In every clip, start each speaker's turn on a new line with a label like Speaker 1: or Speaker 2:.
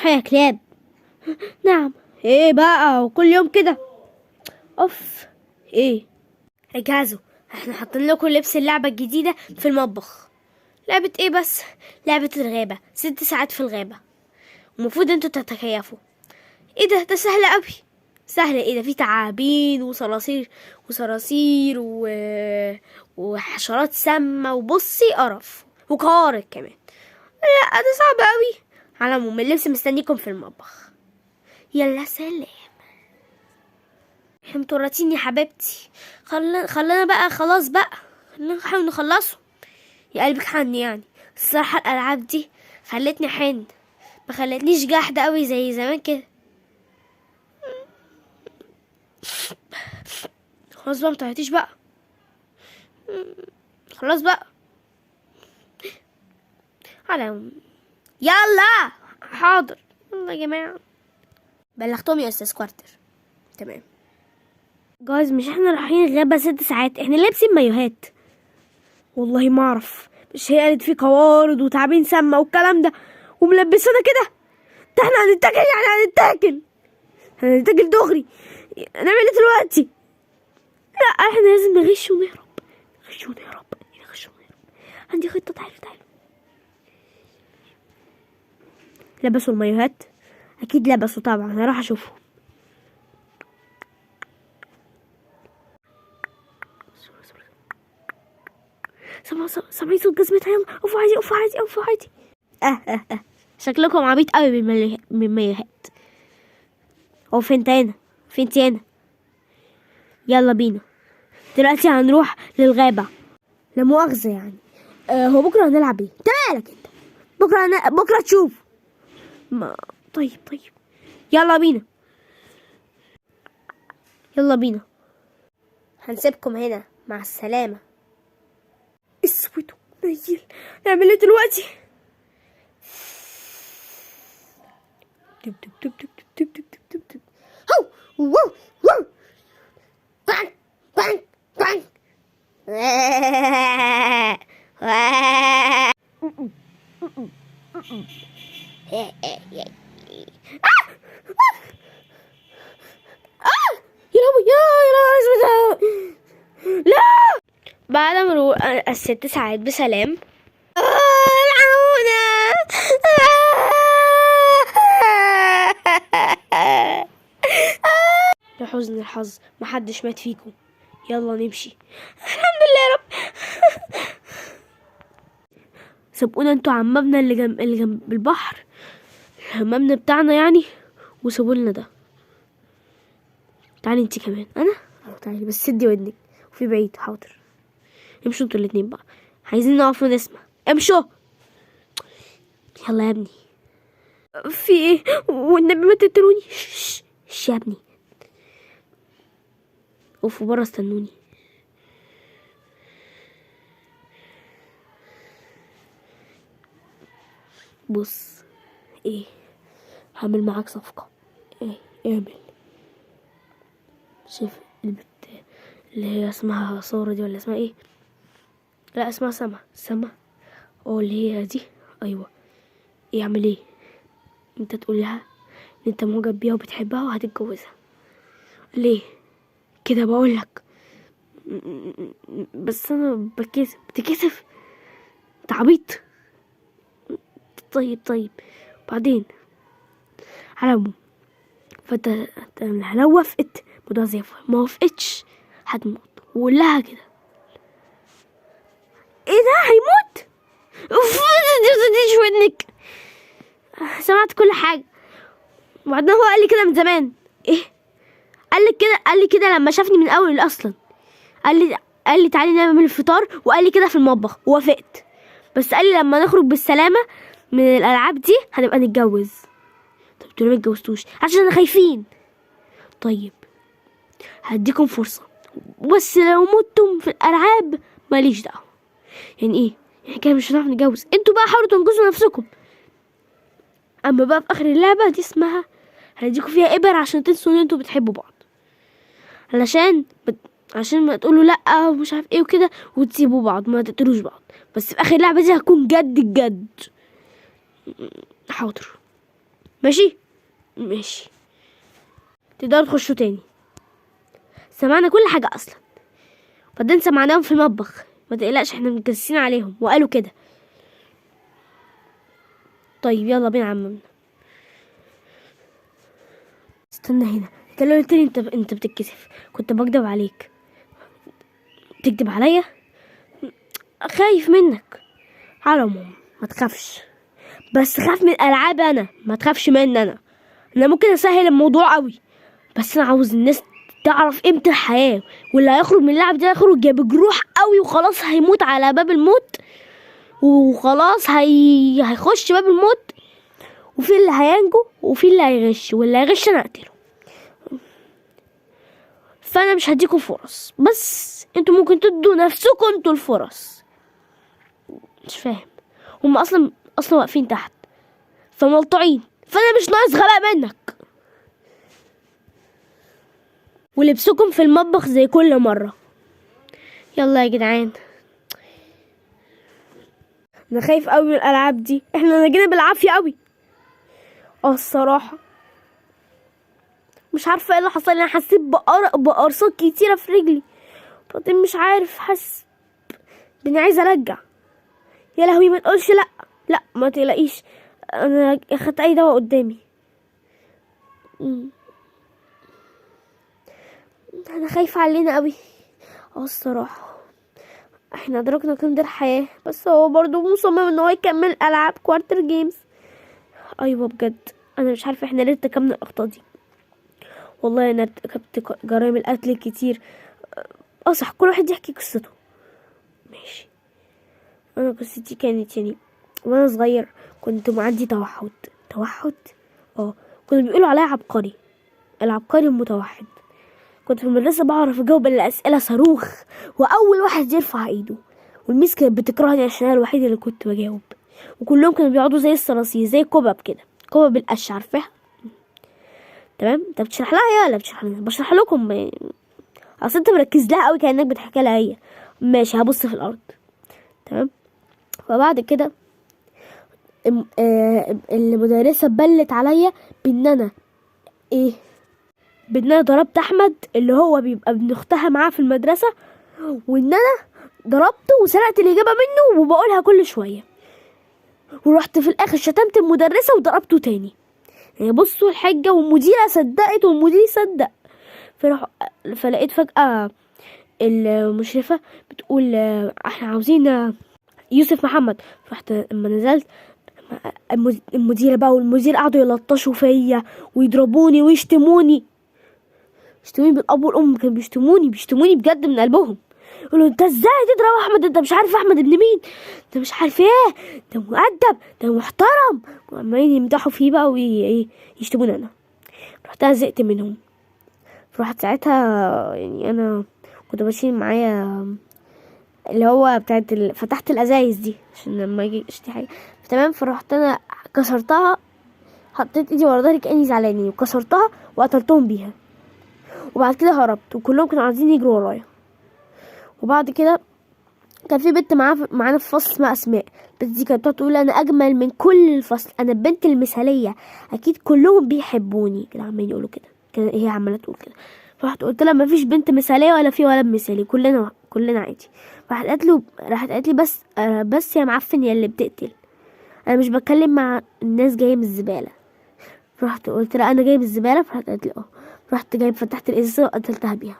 Speaker 1: اصحوا يا كلاب. نعم. ايه بقى وكل يوم كده؟ اوف. ايه؟ اجهزوا، احنا حاطين لكم لبس اللعبة الجديدة في المطبخ. لعبة ايه بس؟ لعبة الغابة، 6 ساعات في الغابة، المفروض انتوا تتكيفوا. ايه ده؟ ده سهل قوي. سهل ايه ده؟ في تعابين وصراصير وصراصير وحشرات سامة وبصي قرف وقوارض كمان. لا ده صعب قوي. على العموم اللبس مستنيكم في المطبخ. يلا سلام. احنا متورطين يا حبيبتي. خلينا بقى، خلاص بقى، خلينا نحاول نخلصه. يا قلبك حن يعني. الصراحة الألعاب دي خلتني حن، ما خلتنيش جاحدة قوي زي زمان كده. خلاص بقى، متعيطيش بقى، خلاص بقى. على يلا حاضر. يلا يا جماعة، بلغتهم يا أستاذ كوارتر. تمام جايز، مش احنا رايحين غابة 6 ساعات؟ احنا لابسين مايوهات. والله ما اعرف، مش هي قالت في قوارض وتعابين سامة والكلام ده وملبسونا كده؟ ده احنا هنتاكل يعني، هنتاكل، هنتاكل دغري. نعمل ايه دلوقتي؟ لا احنا لازم نغش ونهرب، نغش ونهرب، نغش ونهرب. عندي خطة، تعالوا تعالوا. لبسوا المايوهات؟ اكيد لبسوا طبعا، هروح اشوفهم. سامعين صوت جزمتها؟ يلا اوفوا عادي، اوفوا عادي، اوفوا عادي. شكلكم عبيط قوي بالمايوهات. هو فين تاني؟ فين تاني؟ يلا بينا دلوقتي هنروح للغابة. لا مؤاخذة يعني. هو بكرة هنلعب ايه؟ تعالك انت بكرة، بكرة تشوف. ما طيب طيب، يلا بينا، يلا بينا. هنسيبكم هنا، مع السلامة. اسود ونيل، نعمل ايه دلوقتي؟ دب دب دب دب دب دب دب دب دب. هو واو واو. بانك بانك بانك. يا لهوي، يا لهوي، لا. بعد مرور 6 ساعات بسلام. العونة. لحزن الحظ محدش مات فيكم. يلا نمشي. الحمد لله يا رب. سبقونا انتوا على المبنى اللي جنب البحر، المبنى بتاعنا يعني، وسيبوا لنا ده. تعالي انتي كمان. انا اهو، تعالي بس سدي ودنك وفي بعيد. حاضر، امشوا انتوا الاتنين بقى، عايزين نقف ونسمع. امشوا يلا يا ابني. في ايه؟ والنبي ما تقتلوني. شش شش يا ابني، وقفوا بره استنوني. بص ايه، هعمل معاك صفقة. ايه؟ اعمل. شايف البت اللي هي اسمها سارة دي ولا اسمها ايه؟ لا اسمها سما. سما اللي هي دي. ايوه. ايه اعمل ايه؟ انت تقول لها ان انت معجب بيها وبتحبها وهتتجوزها. ليه كده؟ بقولك بس انا بتكسف. بتكسف؟ انت عبيط. طيب طيب بعدين. على العموم فانت لو وافقت موضوع زي الفل، ما وافقتش هتموت. وقول لها كده. ايه ده؟ هيموت؟ اوف، دي ودنك، سمعت كل حاجه. وبعدين هو قال لي كده من زمان. ايه قال لي كده؟ قال لي كده لما شافني من اول اصلا. قال لي تعالي نعمل الفطار، وقال لي كده في المطبخ ووافقت. بس قال لي لما نخرج بالسلامه من الالعاب دي هنبقى نتجوز. طب انتوا ليه ما اتجوزتوش؟ عشان خايفين. طيب هديكم فرصه، بس لو متم في الالعاب ماليش دعوه. يعني ايه؟ يعني كده مش هنعرف نتجوز. انتوا بقى حاولوا تنقذوا نفسكم. اما بقى في اخر اللعبه دي اسمها هنديكوا فيها ابر عشان تنسوا ان انتوا بتحبوا بعض، عشان ما تقولوا لا ومش عارف ايه وكده وتسيبوا بعض، ما تقتلوش بعض. بس في اخر اللعبه دي هتكون جد الجد. حاضر ماشي ماشي، تقدروا تخشوا تاني. سمعنا كل حاجة اصلا، بعدين سمعناهم في المطبخ، ما تقلقش احنا متجسسين عليهم وقالوا كده. طيب يلا بينا يا عم. استنى هنا، انت لو قلت لي انت بتتكسف كنت بكدب عليك. تكدب عليا؟ خايف منك. على العموم ما تخافش، بس خاف من الالعاب انا، ما تخافش مني انا. انا ممكن اسهل الموضوع قوي، بس انا عاوز الناس تعرف قيمة الحياة، واللي هيخرج من اللعب ده يخرج يا بجروح قوي وخلاص هيموت على باب الموت، وخلاص هيخش باب الموت، وفي اللي هينجو وفي اللي هيغش، واللي هيغش انا اقتله. فانا مش هديكوا فرص، بس انتوا ممكن تدوا نفسكم انتوا الفرص. مش فاهم، هم اصلا واقفين تحت فملطعين، فانا مش ناقص غباء منك. ولبسكم في المطبخ زي كل مرة. يلا يا جدعان، انا خايف قوي من الالعاب دي، احنا نجينا بالعافية قوي. الصراحة مش عارفة ايه اللي حصل لي، انا حسيت بقرصات كتيرة في رجلي، بعدين مش عارف، حاسس باني عايزة ارجع. يا لهوي، ما تقولش لا لا، ما تقلقيش، انا اخدت اي دواء قدامي. انا خايفة علينا قوي. الصراحة احنا ادركنا قيمة الحياة، بس هو برضو مصمم ان هو يكمل العاب Quarter Games. ايوه بجد انا مش عارفة احنا ليه ارتكبنا الاخطاء دي. والله انا ارتكبت جرائم القتل كتير. صح، كل واحد يحكي قصته. ماشي، انا قصتي كانت وانا صغير كنت معدي توحد. توحد؟ كانوا بيقولوا عليا عبقري، العبقري المتوحد. كنت في المدرسة بعرف اجاوب الاسئلة صاروخ، واول واحد يرفع ايده، والميس كانت بتكرهني عشان انا الوحيد اللي كنت بجاوب، وكلهم كانوا بيقعدوا زي الصراصير، زي كوباب كده، كوباب القش، عارفاها؟ تمام. انت بتشرح لها ايه ولا بتشرح لنا؟ بشرح لكم، اصل انت مركز لها قوي كانك بتحكي لها هي. ماشي، هبص في الارض. تمام. فبعد كده المدرسة بلت عليا بان انا ايه، بان انا ضربت احمد اللي هو بيبقى ابن اختها معاه في المدرسة، وان انا ضربته وسرقت الاجابة منه وبقولها كل شوية، ورحت في الاخر شتمت المدرسة وضربته تاني. بصوا الحجة، والمديرة صدقت والمدير صدق. فلقيت فجأة المشرفة بتقول احنا عاوزين يوسف محمد. رحت اما نزلت المديرة بقى والمدير قعدوا يلطشوا فيا ويضربوني ويشتموني، يشتموني بالاب والام، كانوا بيشتموني بجد من قلبهم. يقولوا انت ازاي تضرب احمد، انت مش عارف احمد ابن مين، انت مش عارف ايه، ده مؤدب، ده محترم، وعمالين يمدحوا فيه بقى ويشتموني انا. رحت انا زهقت منهم. رحت ساعتها انا كنت بشيل معايا اللي هو بتاعت فتحت الازايز دي عشان لما اجي اشتري حاجة. تمام. فرحت انا كسرتها، حطيت ايدي ورا ظهري كاني زعلانين، وكسرتها وقتلتهم بيها. وبعد كده هربت، وكلهم كانوا عايزين يجروا ورايا. وبعد كده كان في بنت معانا في الفصل اسمها اسماء، البنت دي كانت بتقعد تقول انا اجمل من كل الفصل، انا البنت المثالية، اكيد كلهم بيحبوني، كده عمالين يقولوا كده، كده هي عماله تقول كده. فرحت قلت لها ما فيش بنت مثاليه ولا في ولد مثالي، كلنا عادي. راحت قالت لي بس يا معفن يا اللي بتقتل، انا مش بتكلم مع الناس جاية من الزبالة. رحت قلت لها انا جاية من الزبالة، فراحت قالت لي اه. رحت جايب فتحت الازازه وقتلتها بيها.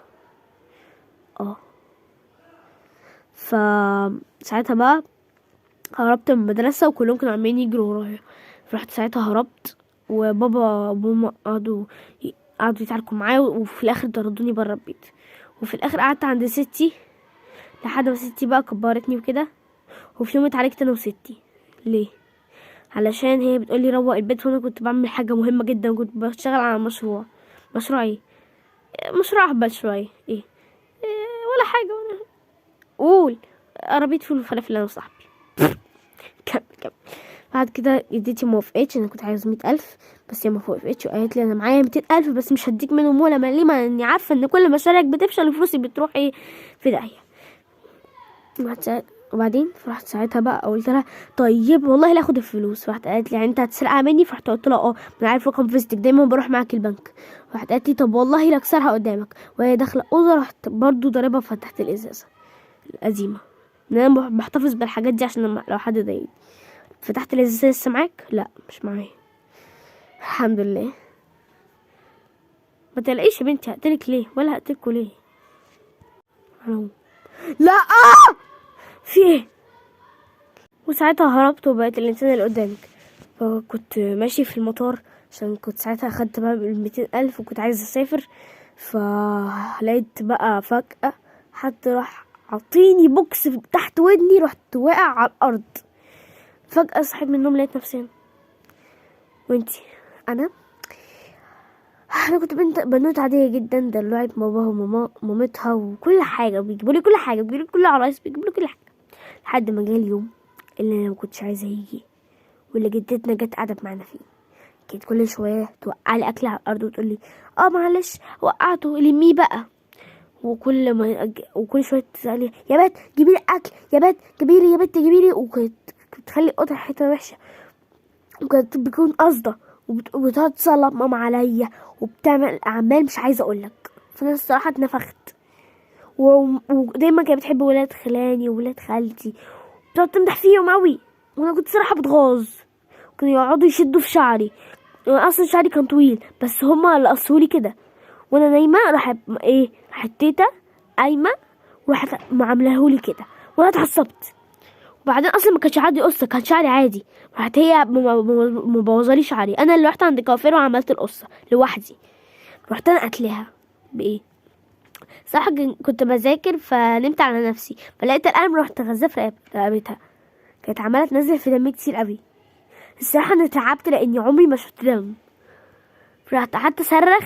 Speaker 1: ف ساعتها بقى هربت من المدرسة، وكلهم كانوا عمالين يجروا ورايا. فرحت ساعتها هربت، وبابا وماما قعدوا يتعاركوا معايا، وفي الاخر طردوني بره البيت. وفي الاخر قعدت عند ستي لحد ما ستي بقى كبرتني وكده. وفي يوم اتعاركت انا وستي. ليه؟ علشان هي بتقولي روق البيت، وانا كنت بعمل حاجة مهمة جدا، كنت بشتغل على مشروع. مشروع ايه؟ مشروع اهبل شوية. ايه؟ إيه ولا حاجة، ولا قول عربية فول وفلافل انا وصاحبي. كمل كمل. بعد كده جدتي ما وافقتش، انا كنت عايز 100,000 بس هي ما وافقتش، وقالت لي انا معايا 200,000 بس مش هديك منهم ولا مليمه، لاني عارفه ان كل مشاريعك بتفشل وفلوسي بتروح ايه في داهية. وبعدين فرحت ساعتها بقى قلت لها طيب والله لا اخد الفلوس. راحت قالت لي يعني انت هتسرقها مني؟ فرحت قلت لها اه، انا عارف رقم فيزتك، دايما بروح معاك البنك. راحت قالت لي طب والله لا اكسرها قدامك. وهي داخله الاوضة رحت برضو ضاربها، فتحت الازازه القديمة. ان انا بحتفظ بالحاجات دي عشان لو حد ضايقني. فتحت الازازه لسه معاك؟ لا مش معايا الحمد لله. ما تقلقيش يا بنتي، هقتلك ليه ولا هقتلكوا ليه؟ أنا لا في ايه؟ وساعتها هربت وبقيت الانسان اللي قدامك. فكنت ماشي في المطار عشان كنت ساعتها اخدت بقى 200,000 وكنت عايزه اسافر. فلقيت بقى فجأة حد راح عطيني بوكس تحت ودني، رحت واقع على الارض. فجأة صحيت من النوم لقيت نفسي هنا. وانتي؟ انا كنت بنت بنوت عادية جدا، دلوعت باباها وماما مامتها وكل حاجة، بيجيبوا لي كل حاجة، بيجيبوا لي كل عرايس، بيجيبوا لي كل حاجة، لحد ما جه اليوم اللي انا ما كنتش عايزة يجي، واللي جدتنا جت قعدت معانا فيه. كانت كل شوية توقع لي اكل على الارض وتقول لي اه معلش وقعته لمية بقى. وكل شوية تسالني يا بت جيبي لي اكل، يا بت جيبي لي، يا بت جيبي لي. وكانت بتخلي القطع حتة وحشة، وكانت بتكون قاصده وبتقعد تصلب ماما عليا وبتعمل اعمال مش عايزه اقولك. فانا الصراحة اتنفخت. ودايما كانت بتحب ولاد خلاني وولاد خالتي، بتقعد تمدح فيهم قوي، وانا كنت صراحة بتغاظ. كانوا يقعدوا يشدوا في شعري، انا اصلا شعري كان طويل بس هما اللي قصولي كده. وانا نايمة راح ايه، راحت تيتا قايمة وراحت معاملهولي كده، وانا اتعصبت. وبعدين اصلا ما كانش عندي قصة، كان شعري عادي. راحت هي مبوظه لي شعري. انا اللي رحت عند كوافير وعملت القصة لوحدي. رحت انا قتلها بايه صح، كنت بذاكر فنمت على نفسي، فلقيت القلم رحت غزاه في رقبتها. كانت عماله تنزل في دمي كتير قوي. الصراحة انا تعبت لاني عمري ما شفت دم. رحت قعدت اصرخ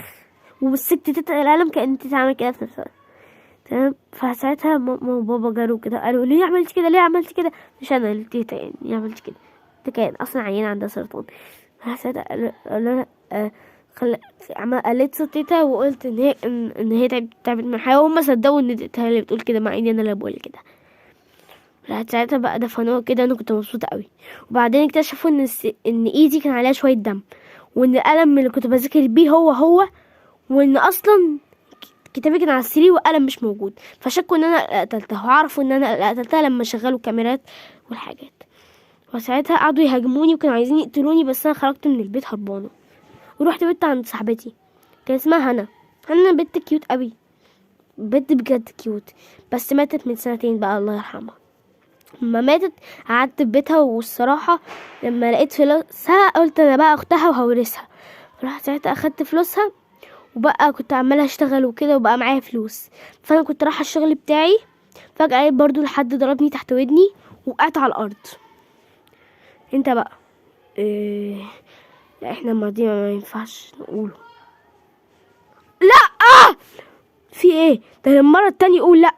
Speaker 1: ومسكت تيتا القلم كأن تيتا عملت كده في نفسها. تمام. فساعتها ماما وبابا جروا كده قالوا ليه عملت كده، ليه عملت كده؟ مش انا اللي تيتا يعني، ليه عملت كده؟ تيتا كان اصلا عيانه عندها سرطان. فساعتها قالوا قالت صوت تيتا وقلت ان هي ان هي تعبت من الحياة، وهم صدقوا ان تيتا هي اللي بتقول كده مع اني انا اللي بقول كده. راحت ساعتها بقى دفنوها كده. انا كنت مبسوطة قوي. وبعدين اكتشفوا ان ايدي كان عليها شوية دم، وان القلم اللي كنت بذاكر بيه هو هو، وان اصلا كتابي كان على السرير والقلم مش موجود. فشكوا ان انا قتلتها، وعرفوا ان انا قتلتها لما شغلوا الكاميرات والحاجات. وساعتها قعدوا يهاجموني وكانوا عايزين يقتلوني، بس انا خرجت من البيت هربانه ورحت بيت عند صاحبتي كان اسمها هنا. هنا بنت cute قوي، بنت بجد cute، بس ماتت من سنتين بقى الله يرحمها. لما ماتت قعدت في بيتها، والصراحة لما لقيت فلوسها قلت انا بقى اختها وهورثها. رحت ساعتها اخدت فلوسها، وبقى كنت عماله اشتغل وكده وبقى معايا فلوس. فانا كنت رايحة الشغل بتاعي، فجاة لقيت برضو لحد ضربني تحت ودني وقعت على الارض. انت بقى إيه؟ لا احنا الماضي ما ينفعش نقوله. لا في ايه ده؟ المرة التانية يقول لا.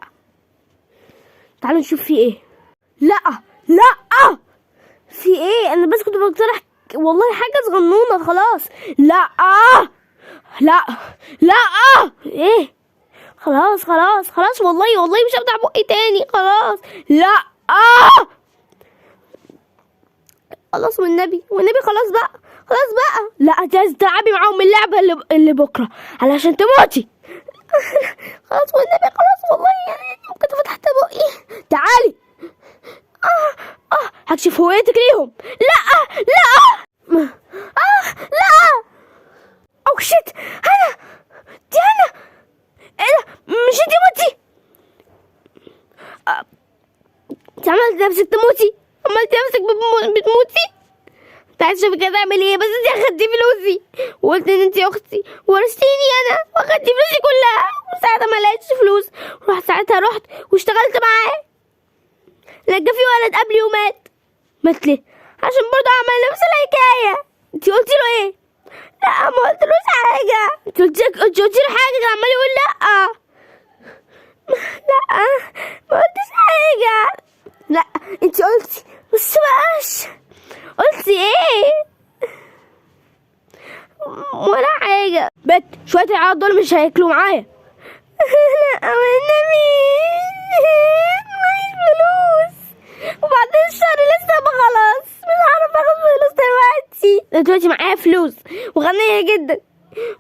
Speaker 1: تعالوا نشوف في ايه. لا لا في ايه؟ انا بس كنت بقترح والله حاجة صغنونه خلاص. لا لا لا ايه؟ خلاص خلاص خلاص والله والله مش هفتح بقي تاني خلاص. لا خلاص والنبي والنبي خلاص بقى خلاص بقى. لا انت لازم تلعبي معاهم اللعبة اللي بكره علشان تموتي. خلاص والنبي خلاص والله يعني ممكن فتحت بقي. تعالي. هكشف هويتك ليهم. لا لا لا oh shit. هنا دي هنا. ايه ده؟ مش انتي موتي؟ انت عملت نفسك تموتي، عملتي نفسك بتموتي. انت عايزه تشوفي كده تعملي ايه؟ بس انت اخدتي فلوسي وقلت ان انت اختي ورثتيني انا واخدتي فلوسي كلها، وساعتها ما لقيتش فلوس. رحت ساعتها رحت واشتغلت معاه. لقى في ولد قبلي ومات. مات ليه؟ عشان برضه عمل نفس الحكاية. انت قلتي له ايه؟ لا ما قلتلوش حاجة. انت قلتي له حاجة؟ كان عمال يقول لا لا ما قلتش حاجة. لا انت قلتي بس بقاش قلتي ايه ولا حاجة. بت شوية العيال دول مش هياكلوا معايا. لا والنبي معيش فلوس. الشهر لسه ما خلص، مش هعرف اخد فلوس دلوقتي. انا دلوقتي معايا فلوس وغنية جدا،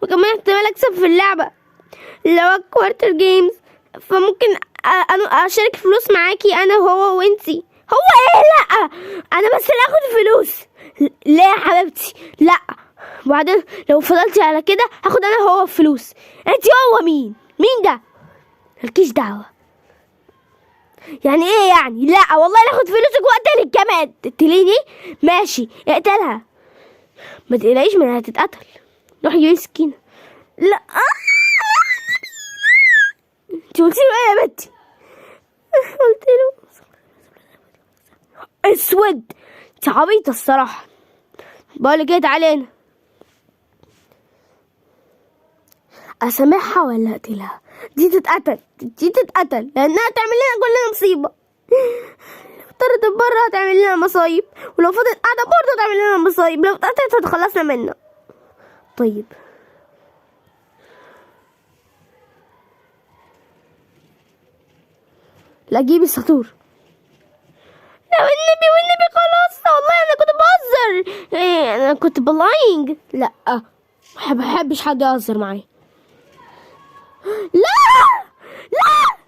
Speaker 1: وكمان احتمال اكسب في اللعبة اللي هو quarter games، فممكن انا اشارك فلوس معاكي انا وهو وانتي. هو ايه؟ لا انا بس اللي اخد فلوس. لا يا حبيبتي لا. وبعدين لو فضلتي على كده هاخد انا وهو فلوس. انتي هو مين؟ مين ده؟ مالكيش دعوة. يعني ايه يعني؟ لا والله ناخد فلوسك واقتلك كمان. تقتليني؟ ماشي اقتلها، ما تقلقيش من هتتقتل. روحي جيبي سكينة. لا انت قلتي له ايه يا بنتي؟ قلت له اسود. انت عبيطة الصراحة. بقولك ايه، تعالي هنا. اسامحها ولا اقتلها؟ دي تتقتل، دي تتقتل، لانها تعمل لنا كلنا مصيبة. لو طردت بره هتعمل لنا مصايب، ولو فضلت قاعدة برضه هتعمل لنا مصايب. لو اتقتلت هتخلصنا منه. طيب لا جيبي السطور. لا والنبي والنبي خلاص، والله انا كنت بهزر. إيه انا كنت ب lying. لا ما بحبش حد يهزر معايا. لا لا